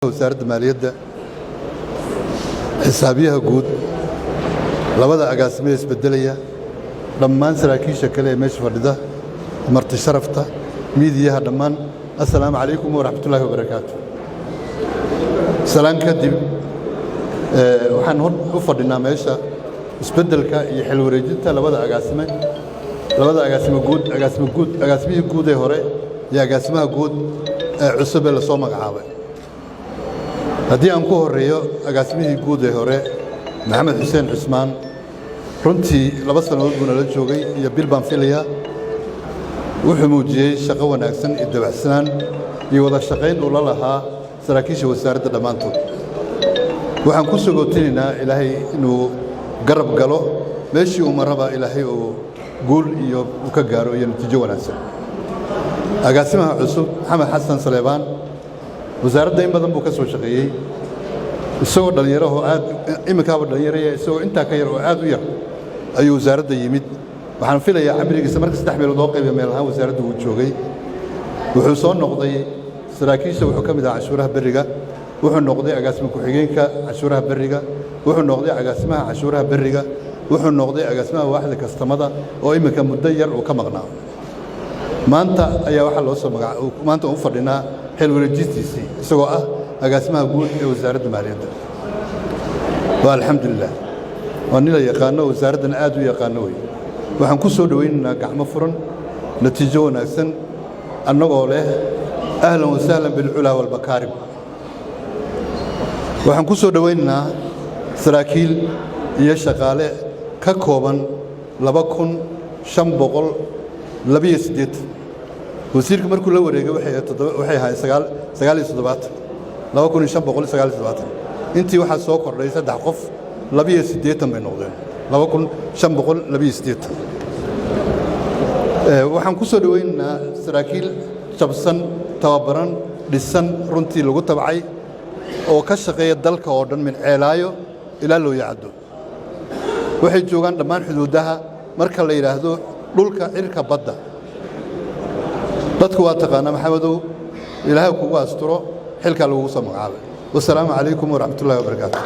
Wasaaradda Maaliyadda, xisaabiyaha guud, labada agaasimada isbedelaya, dhammaan saraakiisha kale ee meesha fadhida, marti sharafta, miidiyaha dhammaan, assalaamu calaykum waraxmatullaahi wabarakaatu. Salaan kadib, waxaan hor u fadhinaa meesha isbeddelka iyo xil wareejinta labada agaasime, labada agaasime guud, agaasime guud, agaasimihii guud ee hore iyo agaasimaha guud ee cusub ee lasoo magacaabay. Haddii aan ku horreeyo agaasimihii guud ee hore, Maxamed Xuseen Cusmaan, runtii 2 sannadood buu nala joogay iyo bil baan filayaa. Wuxuu muujiyey shaqo wanaagsan iyo dabacsanaan iyo wada shaqayn uu la lahaa saraakiisha wasaaradda dhammaantood. Waxaan ku sagootinaynaa Ilaahay inuu garab galo, meeshii uu maraba Ilaahay uu guul iyo uu ka gaaro iyo natiijo wanaagsan. Agaasimaha cusub, Maxamed Xasan Saleebaan, wasaaradda in badan buu ka soo shaqeeyey. Isagoo dhallinyarahoo aad iminkaaba dhallinyaraya, isagoo intaa ka yar oo aad u yar ayuu wasaaradda yimid. Waxaan filayaa camrigiisa marka saddex meelood loo qaybiyo meel ahaan wasaaradda wuu joogay. Wuxuu soo noqday saraakiisha, wuxuu ka mid ahaa canshuuraha berriga, wuxuu noqday agaasimo ku-xigeenka canshuuraha berriga, wuxuu noqday agaasimaha canshuuraha berriga, wuxuu noqday agaasimaha waaxda kastamada oo iminka muddo yar uu ka maqnaa. Maanta ayaa waxaa loo soo magaca, maanta u fadhinaa xil wareejistiisii isagoo ah agaasimaha guud ee Wasaaradda Maaliyadda. Waa alxamdulilah, waa nin la yaqaano, wasaaraddana aad u yaqaano wey. Waxaan ku soo dhowaynaynaa gacmo furan, natiijo wanaagsan, annagoo leh ahlan wasahlan bilculaa walmakaarim. Waxaan ku soo dhowaynaynaa saraakiil iyo shaqaale ka kooban 2582. Wasiirka markuu la wareegay waxay ahaayeen 79, 2579. Intii waxaa soo kordhay saddex qof, 82 bay noqdeen, 2582. Waxaan ku soo dhowaynaynaa saraakiil jabsan, tababaran, dhisan, runtii lagu tabcay oo ka shaqeeya dalka oo dhan, min Ceelaayo ilaa Looyacaddo. Waxay joogaan dhammaan xuduudaha marka la yidhaahdo dhulka, cirka, badda. Dadku waa taqaanaa. Maxamedow, Ilaahay kugu asturo xilkaa lagugu soo magacaabay. Wasalaamu calaykum waraxmatullahi wabarakaatu.